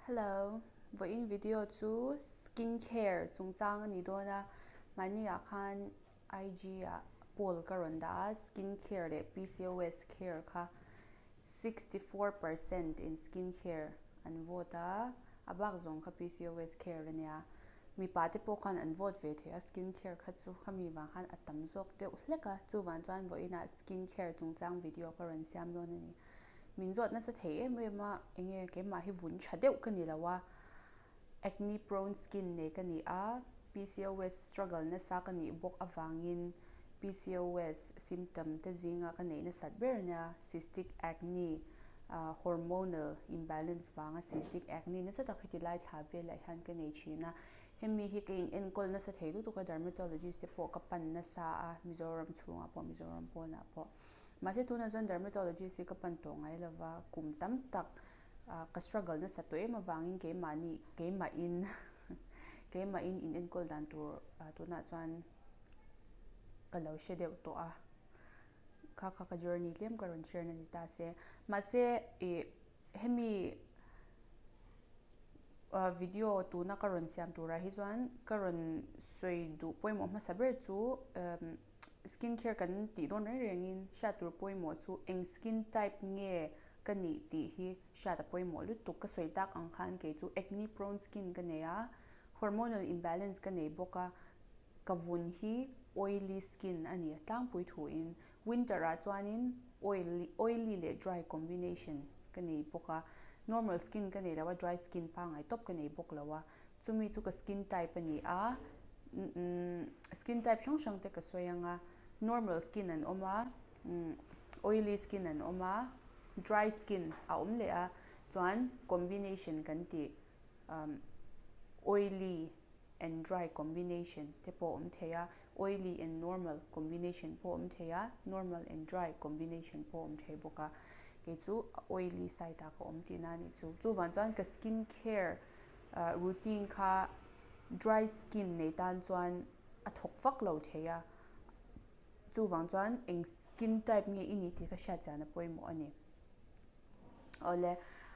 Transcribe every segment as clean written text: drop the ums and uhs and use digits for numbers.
Hello, vawiin video chu skin care chungchang a ni dawn a, mahni ah khan IG ah poll ka rawn dah a, skin care leh PCOS care kha 64% in skin care an vote a, a bak zawng kha PCOS care a nia. Mipa te pawh khan an vote ve thei a, skin care kha chu khami vang khan a tam zawk deuh hlek a, chuvang chuan vawiin ah skin care chungchang video ka rawn siam dawn a ni. Min zawt nasa thei em em a, enge keimah hi vun tha deuh ka ni lo a, acne prone skin nei ka ni a, PCOS struggle nasa ka nih bawk avangin PCOS symptom te zinga ka neih nasat ber ania, cystic acne, hormonal imbalance vanga cystic acne nasa tak heti lai thla velah hian ka nei thin a, hemi hi ka in enkawl nasa thei lutuk a, dermatologist te pawh ka pan nasa a, Mizoram chhungah pawh Mizoram pawnah pawh. Mahse tunah chuan dermatologist hi ka pan tawh ngai lova, kum tam tak ka struggle nasa tawh em avangin keimahni keimahin keimahin in enkawl dan tur tunah chuan ka lo hre deuh tawh a, kha kha ka journey tlem ka rawn share na ni ta se. Mahse ih hemi video tuna ka rawn siam turah hi chuan ka rawn sawi duh pawimawh hmasa ber chu Skin care kan tih dawn reng rengin hriat tur pawimawh chu eng skin type nge ka nih tih hi hriat a pawimawh lutuk. Ka sawi tak ang khan kei chu acne prone skin ka nei a, hormonal imbalance ka nei bawk a, ka vun hi oily skin a ni a tlangpui thuin winter ah chuanin oily oily leh dry combination ka nei bawk a, normal skin ka nei lo a, dry skin pangngai tawp ka nei bawk lo a. Chumi chu ka skin type a ni a, skin type hrang hrang te ka sawi ang a, normal skin an awm a, oily skin an awm a, dry skin a awm leh a, chuan combination kan tih oily and dry combination te pawh a awm thei a, oily and normal combination pawh a awm thei a, normal and dry combination pawh a awm thei bawk a, kei chu oily side ah ka awm tihna a nih chu. Chuvang chuan ka skin care routine kha dry skin nei tan chuan a thawk vak lo thei a, chuvang chuan eng skin type nge i nih tih kha hriat chian a pawimawh a ni. Awle,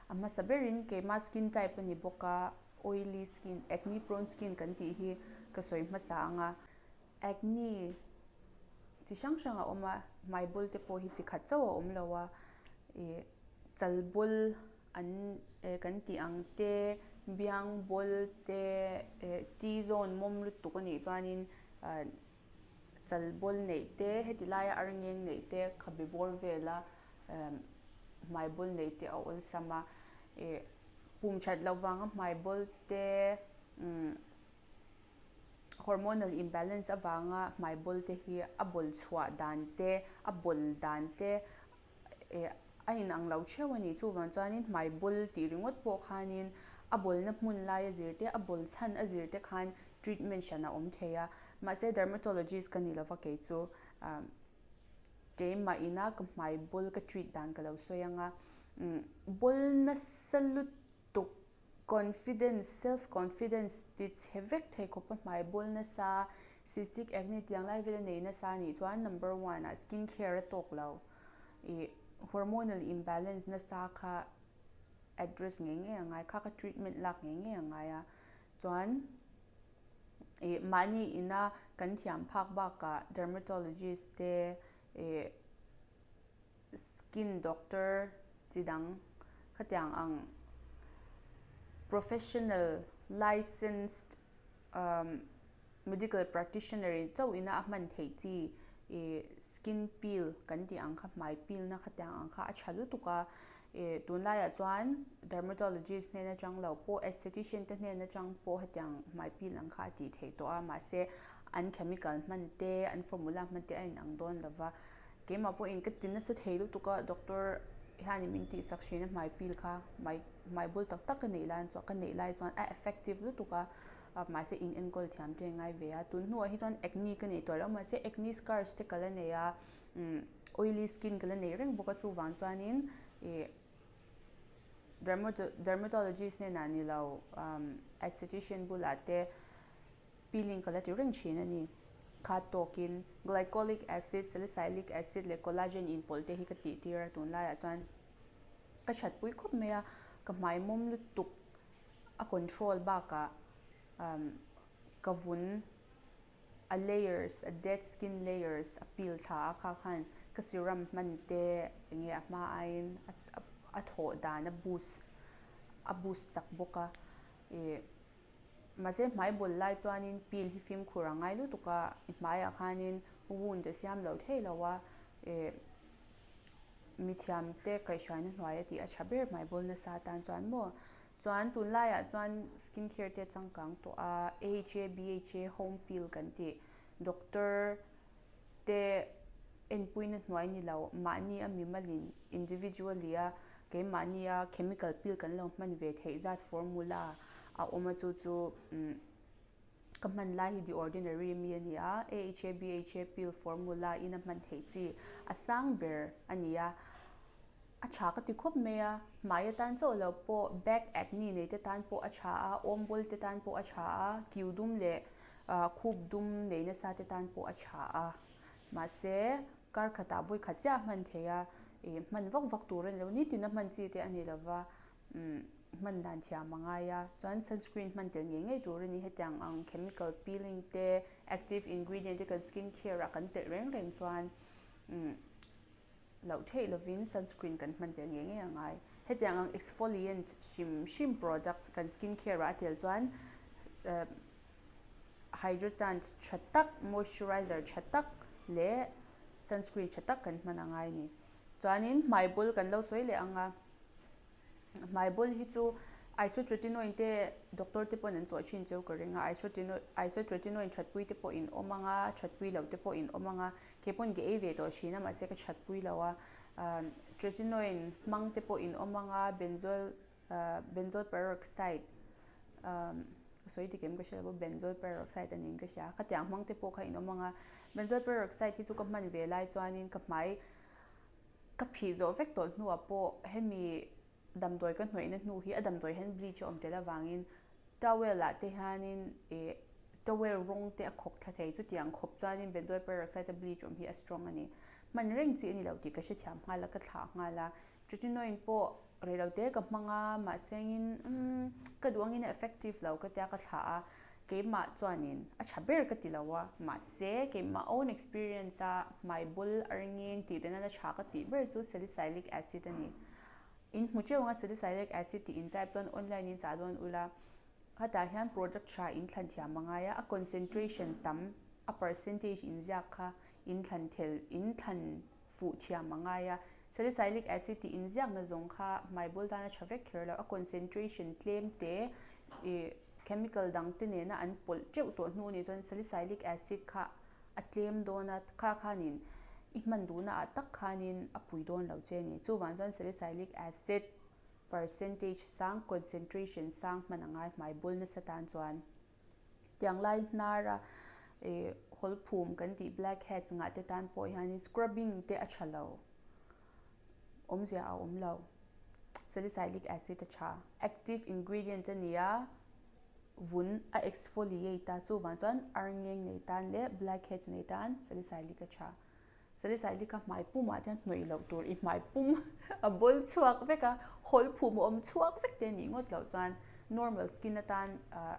a hmasa berin keimah skin type a ni bawk a, oily skin, acne prone skin kan tih hi ka sawi hmasa ang a, acne chi hrang hrang a awm a, hmai bul te pawh hi chi khat chauh a awm lo a, ih chal bul An kan tih ang te, biang bawl te, T-zone mawm lutuk a nih chuanin chal bawl neih te, heti laia arngeng neih te, khabe bawr vela hmai bawl neih te a awlsam a. Pum that loh vanga hmai bawl te, hormonal imbalance avanga hmai bawl te hi a bawl chhuah dan te, a bawl dan te, eh a inang lo theuh a ni. Chuvang chuanin hmai bawl tih ringawt pawh khanin a bawlna hmun lai a zir te, a bawl chhan a zir te khan treatment hran a awm thei a. Mahse dermatologist ka ni lova kei chu keimah ina ka hmai bawl ka treat dan ka lo sawi ang a. Bawl nasa lutuk Confidence, self confidence ti chhe vek thei khawp a hmai bawl nasa, cystic acne tiang lai vel a nei nasa anih chuan number one ah skin care a tawk lo. Ih hormonal imbalance nasa kha address ngei ngei a ngai, kha kha treatment lak ngei ngei a ngai a. Chuan ih mahni ina kan thiam phak bakah dermatologist te ih skin doctor chi dang khatiang ang professional licensed medical practitioner in chauh ina a hman theih chi ih skin peel kan tih ang kha hmai peel na khatiang ang kha a tha lutuk a ih tunlaiah chuan dermatologist hnen atang lo pawh esthetician te hnen atang pawh hetiang hmai peel ang kha a tih theih tawh a mahse an chemical hman te an formula hman te a inang dawn lova. Keimah pawhin ka ti nasa thei lutuk a, doctor hianin min tihsak hrin a hmai pil kha hmai hmai bul tak tak ka neih lai chuan ka neih lai chuan a effective lutuk a, mahse in enkawl thiam te a ngai ve a, tun hnuah hi chuan acne ka nei tawh lo mahse acne scars te ka la nei a, oily skin ka la nei reng bawk a chuvang chuanin ih dermatologist hnenah ni lo esthetician bulah te. Peeling ka la ti reng thin a ni. Kha tawkin glycolic acid, salicylic acid leh collagen inpawlh te hi ka tih tir a, tunlaiah chuan ka thatpui khawp mai a, ka hmai mawm lutuk a control bakah ka vun a layers, a dead skin layers a peel thla a kha khan ka serum hman te enge a hma aiin a thawh dan a boost a boost chak bawk a. Ih mahse hmai bawl lai chuanin peel hi fimkhur a ngai lutuk a, i hmaiah khanin wound a siam lo thei lo a, ih mithiamte kaihhruaina hnuai a tih a tha ber hmai bawl nasa atan chuan maw. Chuan tunlaiah chuan skin care te a changkang tawh a, AHA, BHA, home peel kan tih doctor te enpuina hnuai ni lo, mahni a mimalin individually a keimahni a chemical peel kan lo hman ve theih zat formula a awm a chu chu ka hman lai hi the ordinary mi a ni a, AHA, BHA peel formula in a hman theih chi a sang ber a ni a. A tha ka ti khawp mai a, hmai atan chauh lo pawh back acne nei te tan pawh a tha a, awm bawl te tan pawh a tha a, kiu dum leh khup dum nei nasa te tan pawh a tha a. Mahse, kar khatah vawi khat chiah a hman thei a, ih hman vak vak tur a ni lo, nitin a hman chi te a ni lo va, hman dan thiam a ngai a. Chuan sunscreen hman tel ngei ngei tur a ni, hetiang ang chemical peeling te, active ingredient te kan skin care ah kan telh reng reng chuan Loh theih lovin sunscreen kan hman tel ngei ngei a ngai. Hetiang ang exfoliant hrim hrim product kan skin care ah a tel chuan hydratant tha tak, moisturizer tha tak leh sunscreen tha tak kan hman a ngai a ni. Chuanin hmai bul kan lo sawi leh ang a. Hmai bul hi chu isotretinoin te doctor te pawn an chawh thin cheu ka ring a, isotretinoin thatpui te pawh in awm ang a, thatpui lo te pawh in awm ang a, kei pawn ka ei ve tawh thin a mahse ka thatpui lo a, tretinoin hmang te pawh in awm ang a, benzoyl benzoyl peroxide ka sawi dik em ka hre lo benzoyl peroxide a niin ka hria, khatiang hmang te pawh kha in awm ang a, benzoyl peroxide hi chu ka hman ve lai chuanin ka hmai Ka phih zawh vek tawh hnuah pawh hemi damdawi ka hnawihna hnu hi a damdawi hian bleach a awm tel avangin towel ah te hianin ih towel rawng te a khawk thla thei. Chutiang khawp chuanin benzoyl peroxide a bleach awm hi a strong a ni. Hman reng chi a ni lo tih ka hrethiam nghal a, ka thlah nghal a. Tretinoin pawh reilote ka hmang a, mahsengin umm ka duh angin a effective lo ka tia ka thlah a. Keimah chuanin a tha ber ka ti lo a, mahse keimah own experience a hmai bul a ringeng tih leh nana tha ka tih ber chu salicylic acid a ni. In hmu teuh anga salicylic acid tih in type chuan online in chah dawn ula, hetah hian product tha in thlan thiam a ngai a, a concentration tam, a percentage in ziak kha in thlan thel in thlan fuh thiam a ngai a, salicylic acid tih in ziakna zawng kha hmai bul tan a tha vek kher lo, a concentration tlem te ih chemical dang te nena an pawlh teuh tawh hnu anih chuan salicylic acid kha a tlem dawn a, kha khanin i hman duhna ah tak khanin a pui dawn lo che a ni. Chuvang chuan salicylic acid percentage sang, concentration sang hman a ngai hmai bul nasa tan chuan. Tiang lai hnara ih hawlphum kan tih black heads ngah te tan pawh hianin scrubbing te a tha lo, awmzia a awm lo. Salicylic acid a tha. Active ingredient a ni a, vun a exfoliate a, chuvang chuan arngeng nei tan leh black heads nei tan salicylic a tha. Salicylic a hmai pumah te hian hnawih loh tur i hmai pum a bawl chhuak vek a, hawlphum a awm chhuak vek te anih ngawt loh chuan normal skin atan ah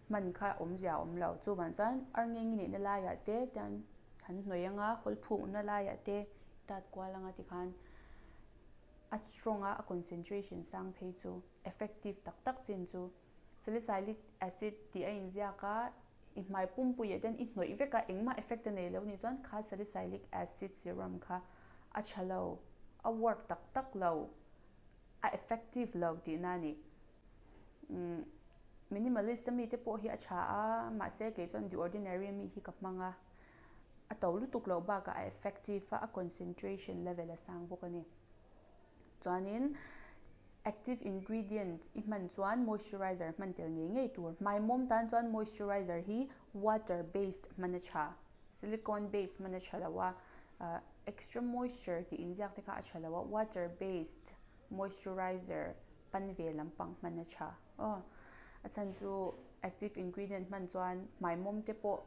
hman kha awmzia a awm lo. Chuvang chuan arngeng i neihna laiah te tian han hnawih anga hawlphum awmna laiah te tat kual anga tikhan a strong a, a concentration sang phei chu effective tak tak chin chu salicylic acid tih a inziak a. I hmai pumpuiah ten i hnawih vek a, engmah effect a nei lo nih chuan kha salicylic acid serum kha a tha lo, a work tak tak lo, a effective lo tihna a ni. Umm minimalist a mite pawh hi a tha a, mahse kei chuan the ordinary ami hi ka hmang a, a to lutuk loh bakah a effective a, a concentration level a sang bawk a ni. Chuanin active ingredient i hman chuan moisturizer hman tel ngei ngei tur. Hmai mawm tan chuan moisturizer hi water based hman a tha, silicone based hman a tha lo a, extra moisture tih inziak te kha a tha lo a, water based moisturizer pan ve lampang hman a tha. Aw, a chhan chu active ingredient hman chuan hmai mawm te pawh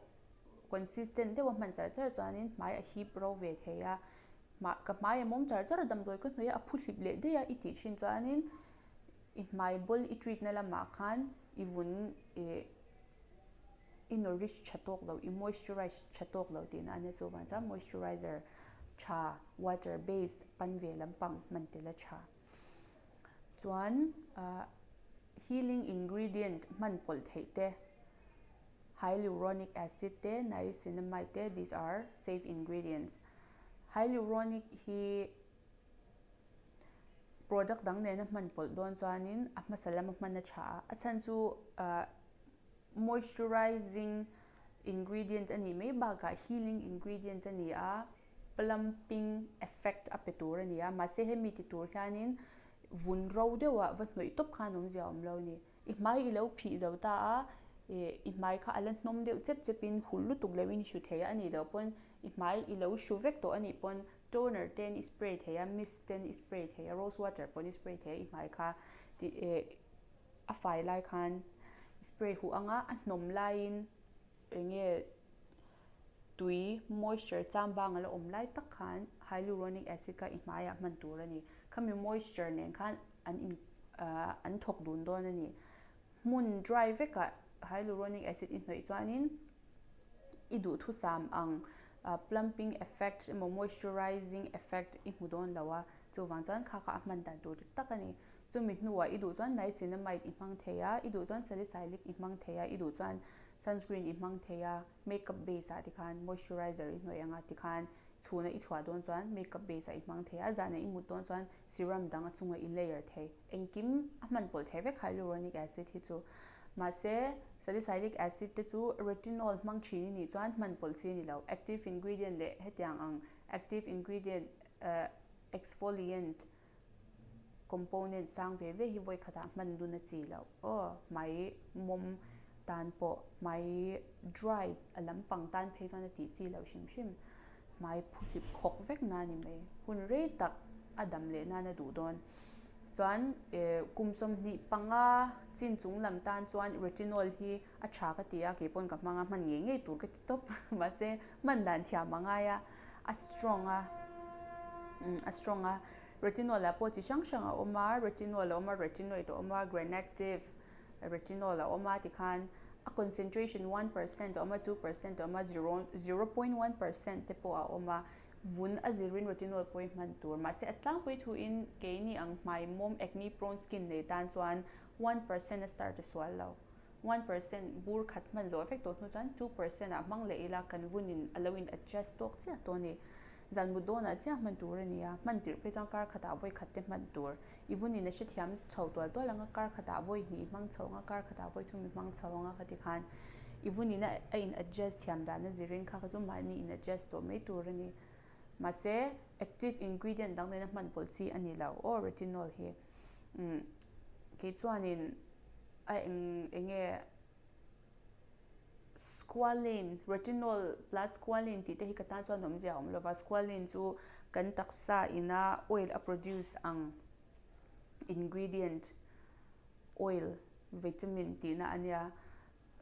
consistent deuha hman char char chuanin hmai a hip ro ve thei a. Mah ka hmai a mawm char char a, damdawi ka hnawih a, a phu hlip leh daih a i tih thin chuanin. I hmai bawl i treat na lamah khan i vun ih i nourish tha tawk lo, i moisturize tha tawk lo tihna a nia. Chuvang chuan moisturizer tha, water based pan ve lampang hman tel a tha. Chuan ah healing ingredient hman pawlh theih te, hyaluronic acid te, niacinamide te, these are safe ingredients. Hyaluronic hi product dang nena hman pawlh dawn chuanin a hmasa lama hman a tha a, a chhan chu ah moisturizing ingredient a nih mai bakah healing ingredient a ni a, plumping effect a pe tur a ni a, mahse hemi ti tur hianin vun ro deuhah va hnawih tawp khan awmzia a awm lo a ni. I hmai i lo phih zo ta a, ih i hmai kha a la hnawm deuh chep chepin hul lutuk loin i hru thei a, a nih loh pawn i hmai i lo hru vek tawh a nih pawn toner ten i spray thei a, mist ten i spray thei a, rose water pawn i spray thei a, i hmai kha ti ih a fai lai khan i spray huh ang a, a hnawm laiin eng nge tui moisture cham bang a la awm lai tak khan hyaluronic acid kha i hmaiah hman tur a ni. Khami moisture nen khan an in ah an thawk dun dawn a ni. Hmun dry vekah hyaluronic acid i hnawih chuanin i duhthusam ang plumping effect emaw moisturizing effect i hmu dawn lo a, chuvang chuan kha kha a hman dan tur dik tak a ni. Chumi hnuah i duh chuan niacinamide i hmang thei a, i duh chuan salicylic i hmang thei a, i duh chuan sunscreen i hmang thei a, makeup base ah tikhan moisturizer i hnawih ang a tikhan chhuna i chhuah dawn chuan makeup base ah i hmang thei a, zana i mut dawn chuan serum dang a chunga i layer thei. Engkim a hman pawlh thei vek hyaluronic acid hi chu. Mahse salicylic acid te chu retinol hmang thin i nih chuan hman pawlh chi a ni lo. Active ingredient leh hetiang ang active ingredient exfoliant component sang ve ve hi vawi khatah hman dun a chi loh aw. Hmai mawm tan pawh hmai dry a lampang tan phei chuan a tih chi loh hrim hrim. Hmai phuhlip khawk vek na a ni mai. Hun rei tak a dam leh nan a duh dawn. Chuan kum 25 chin chung lam tan chuan retinol hi a tha ka ti a, kei pawn ka hmang a, hman ngei ngei tur ka ti tawp. Mahse hman dan thiam a ngai a, a strong a, a strong a. Retinol ah pawh chi hrang hrang a awm a, retinol a awm a, retinoid a awm a, granactive retinol a awm a tikhan a concentration 1% a awm a, 2% a awm a, 0.1% te pawh a awm a. Vun a zirin retinol pawh i hman tur. Mahse a tlangpui thuin keini ang hmai mawm acne prone skin nei tan chuan 1% a start a sual lo. 1% bur khat hman zawh vek tawh hnu chuan 2% ah hmang leh ila kan vunin a lo in adjust tawk chiah tawh a ni. Zan mut dawnah chiah hman tur a ni a, hman tirh phei chuan kar khatah vawi khat te hman tur. I vunin a hrethiam chho tual tual ang a, kar khatah vawi hnih i hmang chho ang a, kar khatah vawi thum i hmang chho ang a khati khan i vunin a in adjust thiam dan a zirin kha kha chu mahni in adjust tawh mai tur a ni. Mahse active ingredient dang nena hman pawlh chi a ni lo aw retinol hi. Umm kei chuanin a eng eng nge squalane retinol plus squalane tih te hi ka tan chuan awmzia a awm lova squalane chu kan taksa ina oil a produce ang ingredient oil vitamin tihna a nia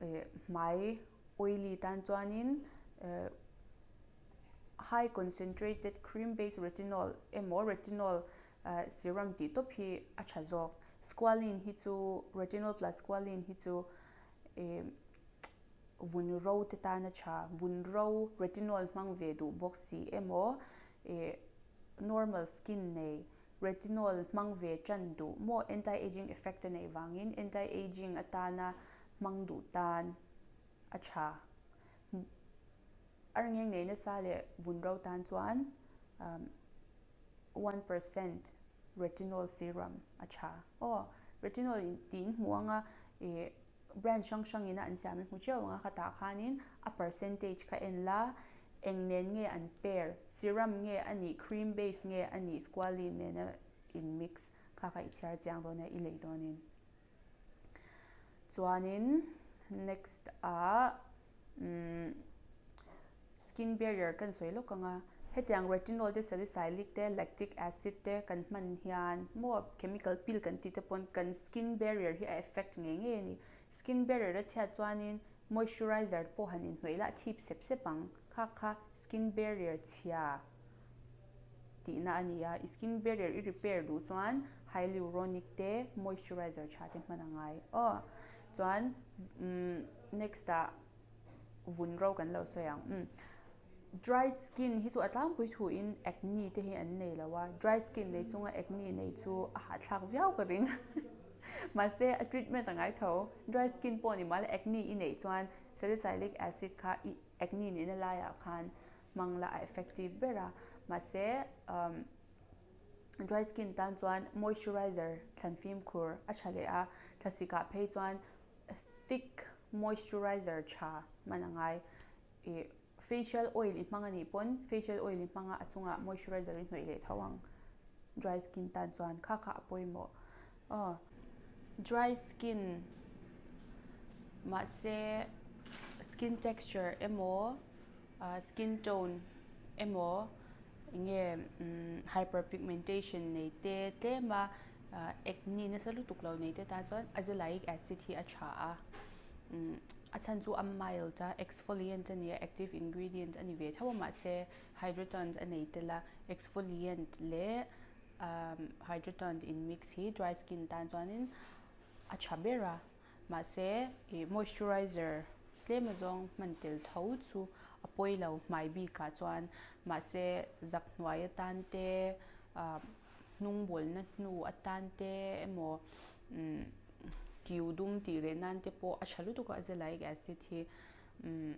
eh hmai oily tan chuanin eh high concentrated cream based retinol emaw retinol Serum tih tawp hi a tha zawk. Squalene hi chu retinol plus squalene hi chu vun ro te tan a tha. Vun ro retinol hmang ve duh bawk si emaw normal skin nei retinol hmang ve tan duh maw anti aging effect a neih vangin anti aging atana hmang duh tan a tha. Arngeng nei nasa leh vun ro tan chuan 1% retinol serum a tha. Aw, retinol tih in hmu anga ih brand hrang hrang ina an siam i hmu theuh anga khatah khanin a percentage kha en la, eng nen nge an pair, serum nge a nih, cream base nge a nih, squalene nena in mix kha kha i chhiar chiang dawn a, i lei dawnin. Chuanin next ah umm skin barrier kan sawi lawk ang a, hetiang retinol te salicylic te lactic acid te kan hman hian maw chemical peel kan tih te pawn kan skin barrier hi a effect ngei ngei a ni. Skin barrier a chhiat chuanin moisturizer pawh han inhnawih la a thip sep sep ang, kha kha skin barrier chhia tihna a ni a, i skin barrier i repair duh chuan hyaluronic te moisturizer tha te hman a ngai aw. Chuan next ah vun ro kan lo sawi ang. Umm dry skin hi chu a tlangpui thu in acne te hi an nei lo a, dry skin nei chunga acne nei chu a hahthlak viau ka ring. Mahse a treatment a ngai tho. Dry skin pawh ni mahla acne i neih chuan salicylic acid kha i acne nihna laiah khan hmang la a effective ber a. Mahse umm dry skin tan chuan moisturizer thlan fimkhur a tha leh a, thlasikah phei chuan thick moisturizer tha hman a ngai. Ih facial oil i hmang a nih pawn facial oil i hmang a a chungah moisturizer i hnawih leh tho ang dry skin tan chuan kha kha a pawimawh aw. Dry skin mahse skin texture emaw skin tone emaw enge hyperpigmentation nei te tlem a acne nasa lutuk lo nei te tan chuan azelaic acid hi a tha a a chhan chu a mild a exfoliant a ni a active ingredient a ni ve tho a mahse hydrotones a nei tel a exfoliant leh hydrotones in mix hi dry skin tan chuanin a tha ber a mahse ih moisturizer tlem azawng hman tel tho chu a pawi lo hmai bikah chuan mahse zak hnuai atan te ah hnung bawlna hnu atan te emaw umm kiu dum tih reh nan te pawh a tha lutuk a azelaic acid hi umm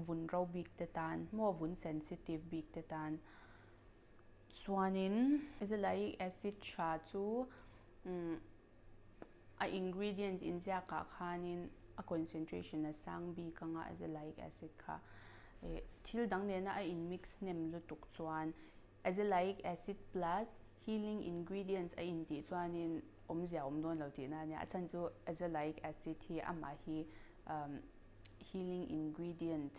vun ro bik te tan maw vun sensitive bik te tan chuanin azelaic acid tha chu umm a ingredients inziakah khanin a concentration a sang bik anga azelaic acid kha eh thil dang nena a in mix hnem lutuk chuan azelaic acid plus healing ingredients a intih chuanin awmzia a awm dawn lo tihna a nia a chhan chu azelaic acid hi amah hi umm healing ingredient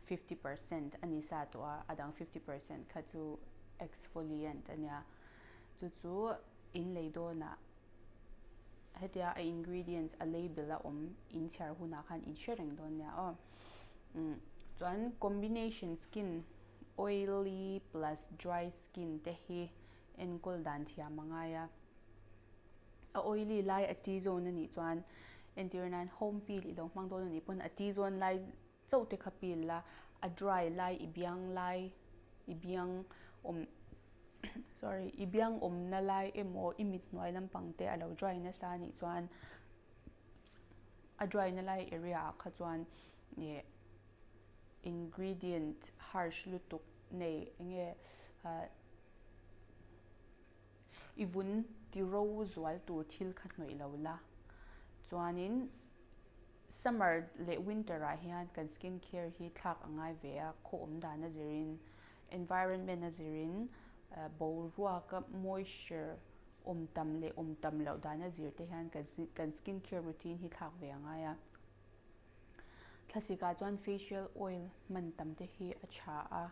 50% a ni sa tawh a, a dang 50% kha chu exfoliant a nia. Chu chu in lei dawnah hetia a ingredients a label a awm in chhiar hunah khan in hre reng dawn nia aw. Umm chuan combination skin oily plus dry skin te hi enkawl dan thiam a ngai a. A oily lai a T-zone a nih chuan entir nan home peel i lo hmang dawn a nih pawn a T-zone lai chauh te kha pil la, a dry lai i biang lai i biang awm sorry i biang awmna lai emaw i mit hnuai lampang te a lo dry nasa a nih chuan a dry na lai area ah kha chuan ih ingredient harsh lutuk nei enge ah i vun ti ro zual tur thil kha hnawih lo la chuanin. Summer leh winter ah hian kan skin care hi thlak a ngai ve a, khaw awm dan a zirin, environment a zirin, boruaka moisture awm tam leh awm tam loh dan a zir te hian kan skin care routine hi thlak ve a ngai a. Thlasik ah chuan facial oil hman tam te hi a tha a,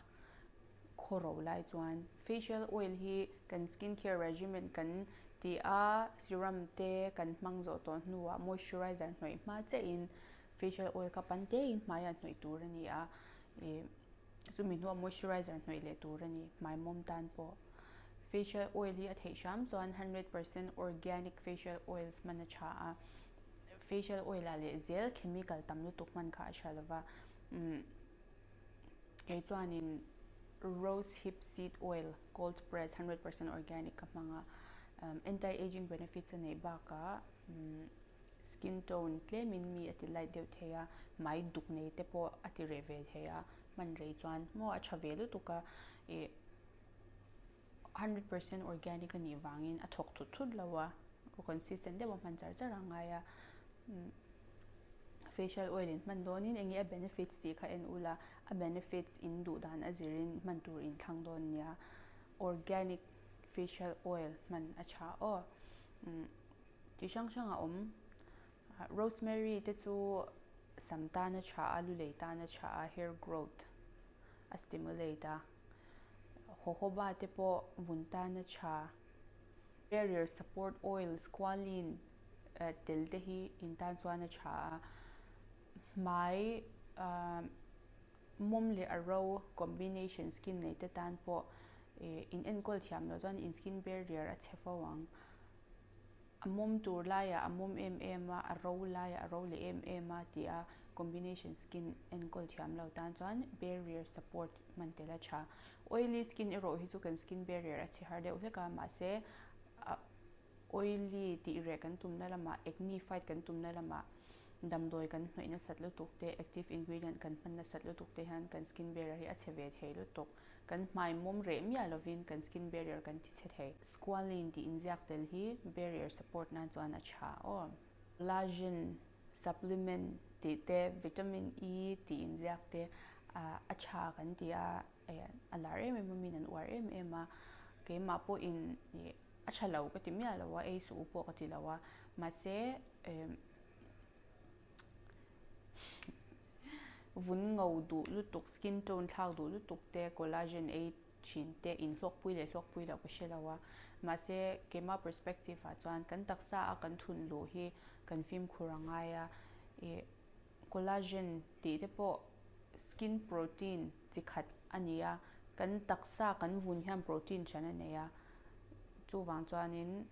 khaw ro lai chuan facial oil hi kan skin care regimen kan tih a serum te kan hmang zawh tawh hnuah moisturizer hnawih hma chiahin facial oil kha pan tein hmaiah hnawih tur a ni a ih chumi hnuah moisturizer hnawih leh tur a ni hmai mawm tan pawh facial oil hi a theih hram chuan 100% organic facial oils hman a tha a facial oil ah leh zel chemical tam lutuk hman kha a tha lova umm. Kei chuanin rose hip seed oil cold press 100% organic ka hmang a, anti aging benefits a neih bakah skin tone tlemin mi a ti light deuh thei a, hmai duk nei te pawh a ti reh ve thei a, hman rei chuan maw a tha ve lutuk a ih 100% organic a nih vangin a thawk thut thut lo a, consistent deuh a hman char char a ngai a. Facial oil in hman dawnin eng nge a benefits tih kha en ula, a benefits in duh dan a zirin hman tur in thlang dawn nia. Organic facial oil hman a tha aw. Ti hrang hrang a awm. Rosemary te chu sam tan a tha a, lulei tan a tha a, hair growth a stimulate a. Jojoba te pawh vun tan a tha. Barrier support oil, squalene tel te hi in tan chuan a tha a, hmai mawm leh a ro combination skin nei te tan pawh In enkawl thiam loh chuan in skin barrier a chhe fo ang. A mawm tur laiah a mawm em em a, a ro laiah a ro leh em em a tih a combination skin enkawl thiam lo tan chuan barrier support hman tel a tha. Oily skin erawh hi chu kan skin barrier a chhe har deuh hlek a, mahse oily tih reh kan tumna lamah, acne fight kan tumna lamah damdawi kan hnawih nasat lutuk te, active ingredient kan hman nasat lutuk te hian kan skin barrier hi a chhe ve thei lutuk. Kan hmai mawm reh miah lovin kan skin barrier kan ti chhe thei. Squalene tih inziak tel hi barrier support nan chuan a tha aw. Collagen supplement tih te, vitamin E tih inziak te a tha kan ti a, a lar em em a, min an uar em em a. Keimah pawhin a tha lo ka ti miah lo a, ei suh u pawh ka ti lo a, mahse Vun ngo duh lutuk, skin tone thlak duh lutuk te, collagen ei thin te inhlawkpui leh hlawkpui loh ka hre lo a. Mahse, keimah perspective ah chuan kan taksa a kan thun luh hi kan fimkhur a ngai a. Ih collagen tih te pawh skin protein chi khat a ni a, kan taksa kan vun hian protein hran a nei a, chuvang chuanin.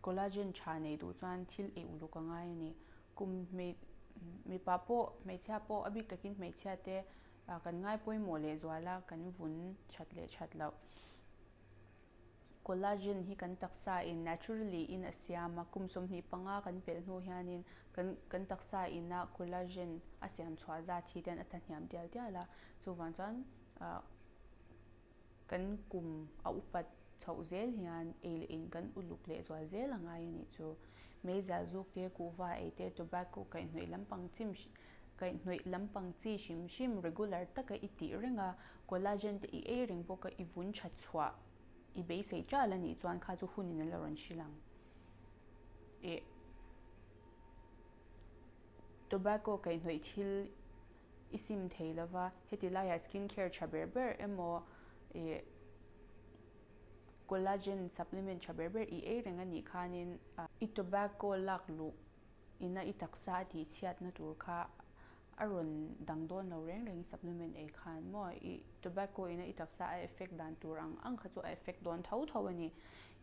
Collagen tha nei duh chuan thil ei uluk a ngai a ni. Kum mipa pawh hmeichhia pawh a bik takin hmeichhia te kan ngai pawimawh leh zual a, kan vun that leh that loh. Collagen hi kan taksa in naturally in a siam a, kum 25 kan pelh hnu hianin kan kan taksa ina collagen a siam chhuah zat hi ten a tlahniam tial tial a, chuvang chuan Kan kum a upat chhoh zel hian ei leh in kan uluk leh zual zel a ngai a nih chu. Meizial zuk te, kuhva ei te, tobacco kaihhnawih lampang chim kaihhnawih lampang chi hrim hrim regular taka i tih reng a, collagen te i ei reng bawk a, i vun tha chhuah i beisei chal a nih chuan kha chu hunin an lo rawn hrilh ang. Ih tobacco kaihhnawih thil i sim thei lova, heti laiah skin care tha ber ber emaw ih collagen supplement tha ber ber i ei reng a nih khanin i tobacco lak luh ina i taksa a tih chhiatna tur kha a rawn dang dawn lo reng reng i supplement ei khan maw i tobacco ina i taksa a effect dan tur ang ang kha chu a effect dawn tho tho a ni.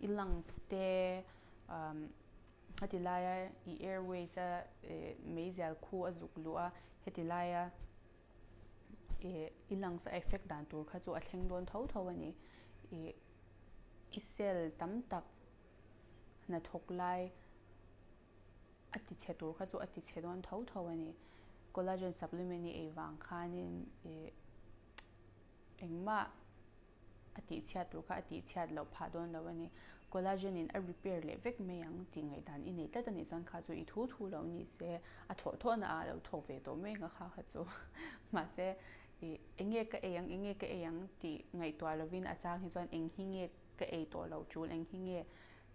I lungs te umm Heti laia i airways a meizial khu a zuk luh a, heti laia i lungs a effect dan tur kha chu a thleng dawn tho tho a ni. I cell tam tak hnathawk lai a ti chhe tur kha chu a ti chhe dawn tho tho a ni. Collagen supplement i ei vang khanin engmah a tihchhiat tur kha a tihchhiat loh phah dawn lo a ni. Collagen in a repair leh vek mai ang tih ngaihdan i nei tlat a nih chuan kha chu i thu thu lo ni se, a thawh thawhna ah a lo thawk ve tawh mai ang a kha kha chu. Mahse, ih eng nge ka ei ang, eng nge ka ei ang tih ngaihtuah lovin a chang hi chuan eng hi nge ka ei tawh lo tul, eng hi nge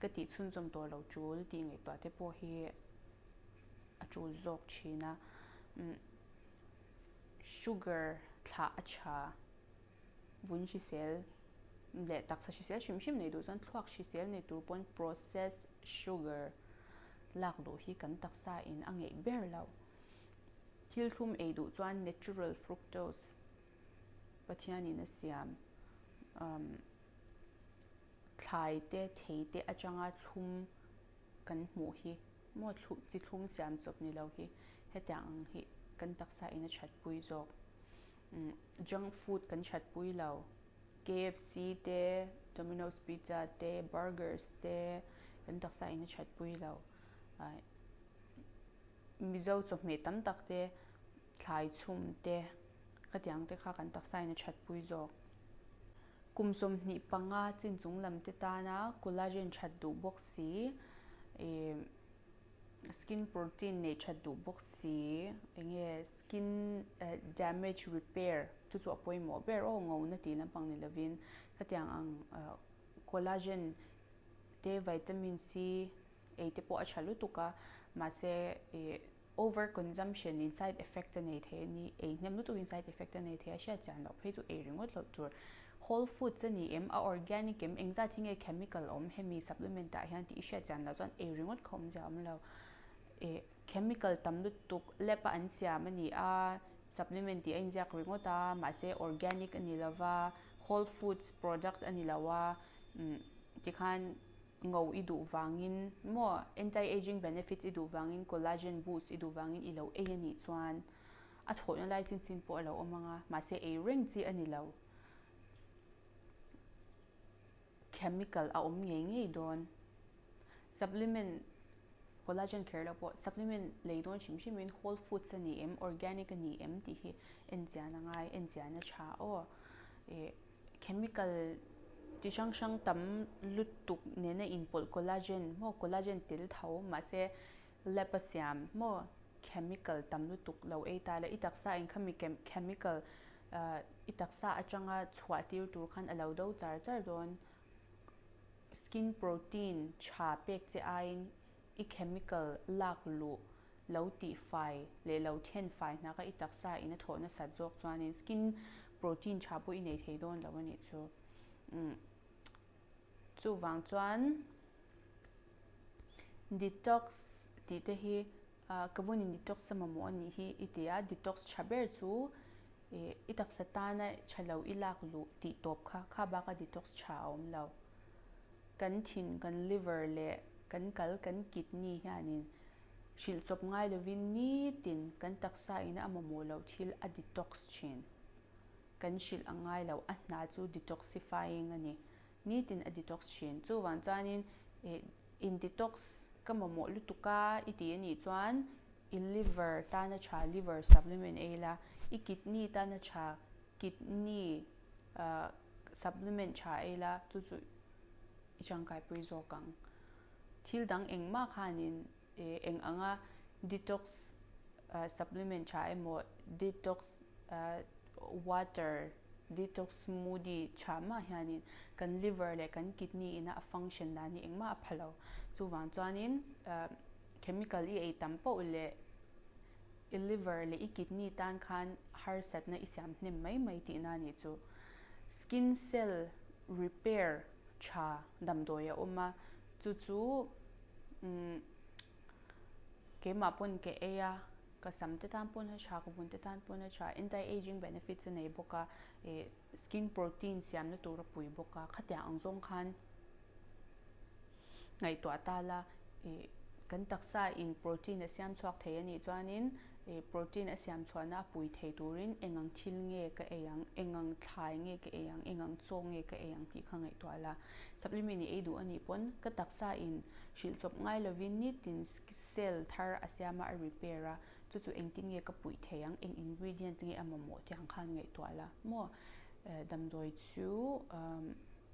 ka tih chhunzawm tawh lo tul tih ngaihtuah te pawh hi a tul zawk thin a. Sugar thlah a tha. Vun hrisel leh taksa hrisel hrim hrim nei duh chuan thluak hrisel nei tur pawn processed sugar lak luh hi kan taksa in a ngeih ber lo. Thil thlum ei duh chuan natural fructose Pathian in a siam umm thlai te thei te atanga thlum kan hmuh hi maw chi thlum siam chawp ni lo hi hetiang ang hi kan taksa in a thatpui zawk. Junk food kan that pui lo. KFC te, Domino's pizza te, burgers te kan taksa in a that pui lo. Mizo chawhmeh tam tak te, thlai chhum te, khatiang te kha kan taksa in a that pui zawk. Kum 25 chin chung lam te tana collagen that duh bawk si. Skin protein nei that duh bawk si, enge skin damage repair chu chu a pawimawh ber aw ngona tih lampang ni lovin khatiang ang collagen te vitamin C ei te pawh a tha lutuk a, mahse ih over consumption in side effect a nei thei a ni, ei hnem lutuk in side effect a nei thei a, hriat chian loh phei chu ei ringawt loh tur. Whole foods a ni em, a organic em, engzat hi nge chemical awm hemi supplement ah hian tih i hriat chian loh chuan ei ringawt kha awmzia a awm lo. Ih chemical tam lutuk lab a an siam a ni a, supplement tih a inziak ringawt a, mahse organic a ni lova, Whole foods product a ni lo a, tikhan ngo i duh vangin maw anti-aging benefits i duh vangin collagen boost i duh vangin i lo ei a nih chuan a thawhna lai chin chin pawh a lo awm ang a, mahse ei reng chi a ni lo. Chemical a awm ngei ngei dawn. Supplement collagen kher lo pawh supplement lei dawn hrim hrim in whole foods a ni em, organic a ni em tih hi en chian a ngai, en chian a tha aw. Ih chemical chi hrang hrang tam lutuk nena inpawlh collagen maw collagen tel tho mahse lab a siam maw chemical tam lutuk lo ei ta la i taksa in khami chemical i taksa atanga chhuah tir tur khan a lo do char char dawn. Skin protein tha pek che aiin i chemical lak luh lo tih fai leh lo then fai hna kha i taksa in a thawh nasat zawk chuanin skin protein tha pawh i nei thei dawn lo a nih chu. Chuvang chuan detox tih te hi ka vunin detox a mamawh a nih hi i ti a, detox tha ber chu i taksa tana tha lo i lak luh tih tawp kha, kha baka detox tha a awm lo. Kan thin, kan liver leh kan kal, kan kidney hianin hrilh chawp ngai lovin nitin kan taksa ina a mamawh loh thil a detox thin. Kan hrilh a ngai lo, a hna chu detoxifying a ni. Nitin a detox thin. Chuvang chuanin in detox ka mamawh lutuk a i ti a nih chuan i liver tana tha liver supplement ei la, i kidney tana tha kidney supplement tha ei la chu chu i tangkaipui zawk ang. Thil dang engmah khanin eng anga detox supplement tha emaw detox water detox smoothie tha mah hianin kan liver leh kan kidney ina a function dan hi engmah a pha lo. Chuvang chuanin chemical i ei tam poh leh i liver leh i kidney tan khan harsatna i siam hnem mai mai tihna a nih chu. Skin cell repair tha damdawi a awm a, chu chu umm keimah pawn ka ei a, ka sam te tan pawn a tha, ka vun te tan pawn a tha, anti aging benefits a nei bawk a, ih skin protein siamna tur a pui bawk a, khatiang ang zawng khan ngaihtuah ta la ih kan taksa in protein a siam chhuak thei a nih chuanin ih protein a siam chhuahna a pui thei turin eng ang thil nge ka ei ang, eng ang thlai nge ka ei ang, eng ang chaw nge ka ei ang tih kha ngaihtuah la. Supplement i ei duh a nih pawn ka taksa in hrilh chawp ngai lovin nitin cell thar a siam a, a repair a, chu chu engtin nge ka puih thei ang, eng ingredient nge a mamawh tih ang khan ngaihtuah la maw. Damdawi chu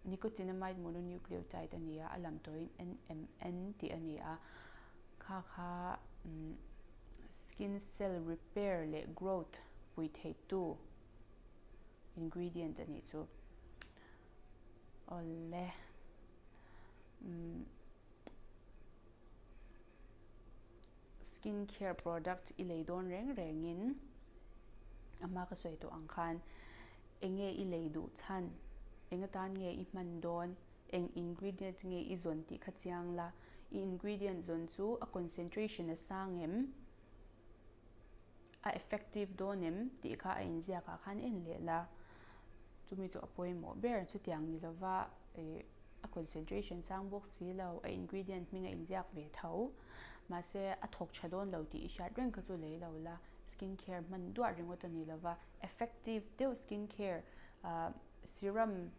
Nicotinamide mononucleotide a ni a, a lam tawhin NMN tih a ni a. Kha kha skin cell repair leh growth pui theitu ingredient a nih chu. Awle. Skin care product i lei dawn reng rengin a hma ka sawi tawh ang khan enge i lei duh chhan, eng atan nge i hman dawn, eng ingredient nge i zawn tih kha chiang la, i ingredient zawn chu a concentration a sang em, a effective dawn em tih kha a inziak ah khan en leh la, chumi chu a pawimawh ber chutiang ni lova ih a concentration sang bawk si lo, a ingredient hming a inziak ve tho, mahse a thawk tha dawn lo tih i hriat reng kha chu lei lo la, skin care hman duah ringawt a ni lova, effective deuh skin care ah serum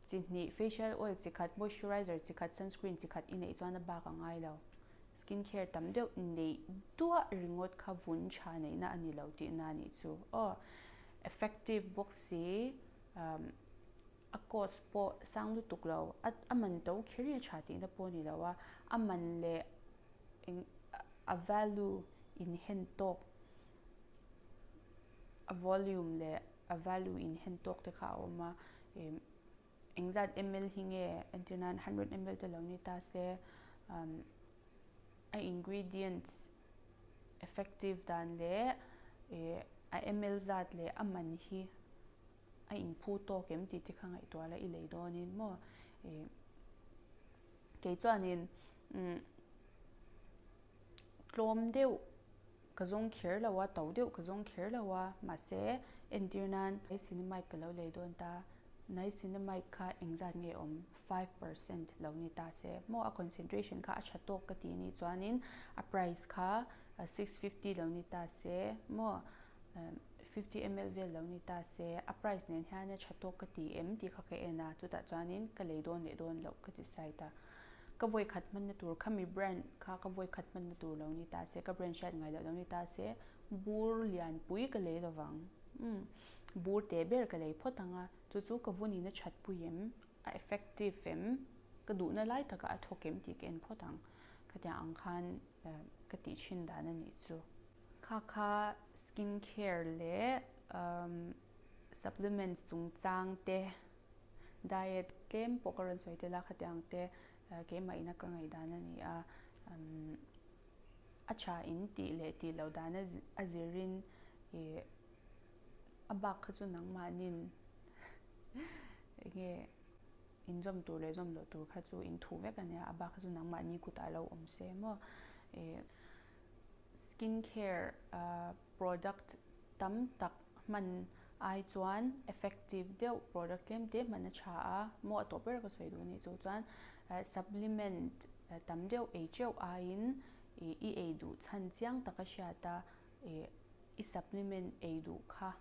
chi hnih, facial oil chi khat, moisturizer chi khat, sunscreen chi khat i neih chuan a bak a ngai lo. Skin care tam deuh neih duah ringawt kha vun tha neihna a ni lo tihna a nih chu aw. Effective bawk si a cost pawh sang lutuk lo, a man to kher hi a tha tihna pawh a ni lo a, a man leh eng a value inhen tawk a volume leh a value inhen tawk te kha a awm a. Engzat ml hi nge entir nan 100 ml te lo ni ta se a ingredients effective dan leh a ml zat leh a man hi a inphu tawk em tih te kha ngaihtuah la i lei dawnin maw kei chuanin tlawm deuh ka zawng kher lo a, to deuh ka zawng kher lo a, mahse entir nan niacinamide ka lo lei dawn ta. Niacinamide kha engzat nge awm? 5% lo ni ta se maw a concentration kha a tha tawk ka tih nih chuanin a price kha 650 lo ni ta se maw 50 ml vel lo ni ta se a price nen hian a tha tawk ka ti em tih kha ka en a, chutah chuanin ka lei dawn leh dawn loh ka decide a. Ka vawi khat hmanna tur khami brand kha ka vawi khat hmanna tur lo ni ta se, ka brand hriat ngai loh lo ni ta se bur lianpui ka lei lovang umm bur teh ber ka lei phawt ang a, chu chu ka vunin a that pui em, a effective em, ka duhna lai takah a thawk em tih ka en phawt ang. Khatiang ang khan ka tih thin dan a nih chu. Kha kha skin care leh supplements chungchang te, diet tlem pawh ka rawn sawi tel a, khatiang te keimah ina ka ngaihdan a ni a. A tha in tih leh tih loh dan a zirin ih a bak kha chu nangmahnin enge inzawm tur leh zawm loh tur kha chu in thu vek a nia, a bak kha chu nangmahni kutah lo awm se maw. Ih skin care product tam tak hman ai chuan effective deuh product tlem te hman a tha a, maw a tawp ber ka sawi duh a nih chu chuan supplement tam deuh ei teuh aiin ih i ei duh chhan chiang taka hriat a ih i supplement ei duh kha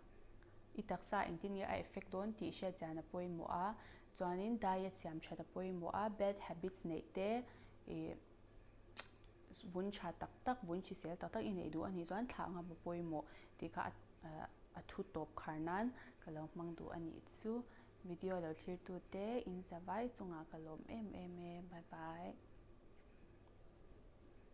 i taksa engtin nge a effect dawn tih hriat chian a pawimawh a, chuanin diet siam that a pawimawh a, bad habits neih te ih vun tha tak tak, vun hrisel tak tak i neih duh a nih chuan thlah ngam a pawimawh tih kha a thu tawp khar nan ka lo hmang duh a nih chu. Video lo thlir tute in zavai chungah ka lawm em em e. Bye bye.